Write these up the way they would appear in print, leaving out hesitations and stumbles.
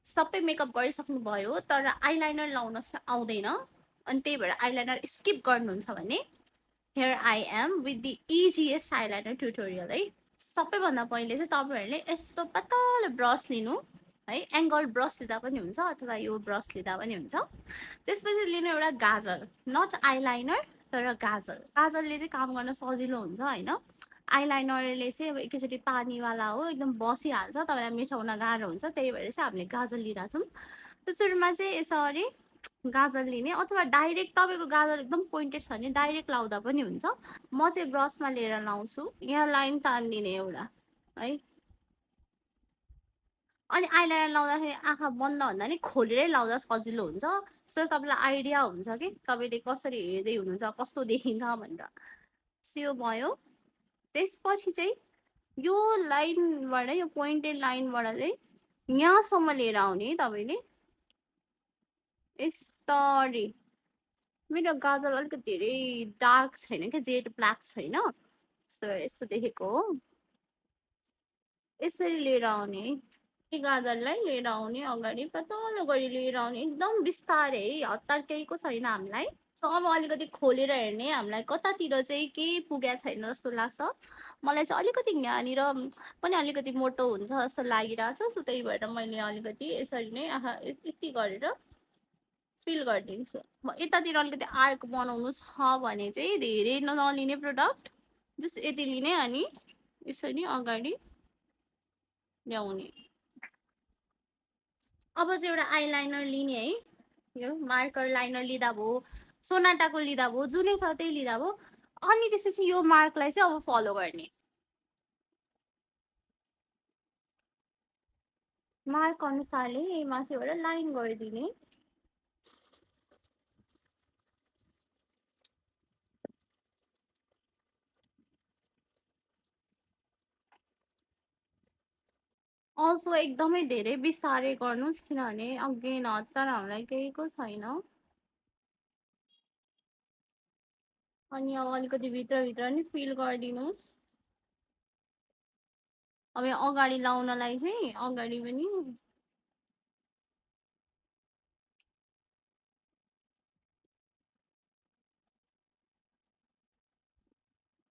सबै मेकअप गरिसक्नुभयो तर आइलाइनर लाउन आउँदैन अनि त्यही भएर आइलाइनर स्किप गर्नुहुन्छ भने here I am with the easiest eyeliner tutorial है। सबैभन्दा पहिले चाहिँ तपाईँहरूले यस्तो पातलो ब्रस लिनु है, एङ्गल ब्रस लिँदा पनि हुन्छ अथवा यो ब्रस लिँदा पनि हुन्छ। त्यसपछि लिनु एउटा गाजर, नट आइलाइनर तर गाजर। गाजरले चाहिँ काम गर्न सजिलो हुन्छ होइन। आइलाइनरले चाहिँ अब एकैचोटि पानीवाला हो, एकदम बसिहाल्छ, तपाईँलाई मेटाउन गाह्रो हुन्छ, त्यही भएर चाहिँ हामीले गाजर लिइरहेको छौँ। त सुरुमा चाहिँ यसरी गाजर लिने अथवा डाइरेक्ट तपाईँको गाजर एकदम पोइन्टेड छ भने डाइरेक्ट लाउँदा पनि हुन्छ। म चाहिँ ब्रसमा लिएर लाउँछु। यहाँ लाइन तानिदिने एउटा है। अनि आइलाइनर लाउँदाखेरि आँखा बन्द भन्दा नि खोलेरै लाउँदा सजिलो हुन्छ। सो तपाईँलाई आइडिया हुन्छ कि तपाईँले कसरी हेर्दै हुनुहुन्छ, कस्तो देखिन्छ भनेर। यो भयो। त्यसपछि चाहिँ यो लाइनबाट, यो पोइन्टेड लाइनबाट चाहिँ यहाँसम्म लिएर आउने तपाईँले यस्तरी। मेरो गाजर अलिकति धेरै डार्क छैन क्या, जेड ब्ल्याक छैन, यस्तो देखेको हो। यसरी लिएर आउने, गाजरलाई लिएर आउने, अगाडि पातलो गरी लिएर आउने, एकदम बिस्तारै, हतार केहीको छैन हामीलाई। अब अलिकति खोलेर हेर्ने, हामीलाई कतातिर चाहिँ केही पुगेको छैन जस्तो लाग्छ। मलाई चाहिँ अलिकति यहाँनिर पनि अलिकति मोटो हुन्छ जस्तो लागिरहेछ। सो त्यही भएर मैले अलिकति यसरी नै आँखा यति गरेर फिल गरिदिन्छु। यतातिर अलिकति आर्क बनाउनु छ भने चाहिँ धेरै नलिने प्रडक्ट, जस्ट यति लिने अनि यसरी अगाडि ल्याउने। अब चाहिँ एउटा आइलाइनर लिने है, यो मार्कर लाइनर लिँदा भयो, सोनाटाको लिँदा भयो, जुनै छ त्यही लिँदा भयो। अनि त्यसपछि यो मार्कलाई चाहिँ अब फलो गर्ने। मार्क अनुसारले माथिबाट लाइन गरिदिने। अल्सो एकदमै धेरै बिस्तारै गर्नुहोस् किनभने अगेन हतार हामीलाई केहीको छैन। अनि अब अलिकति भित्रभित्र नि फिल गरिदिनुहोस्। अब अगाडि लाउनलाई चाहिँ अगाडि पनि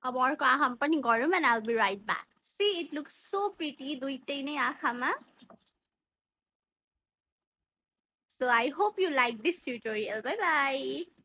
अब अर्को आँखामा पनि गरौँ and I'll be right back. See, it looks so pretty दुईटै नै आँखामा. So I hope you like this tutorial. Bye bye.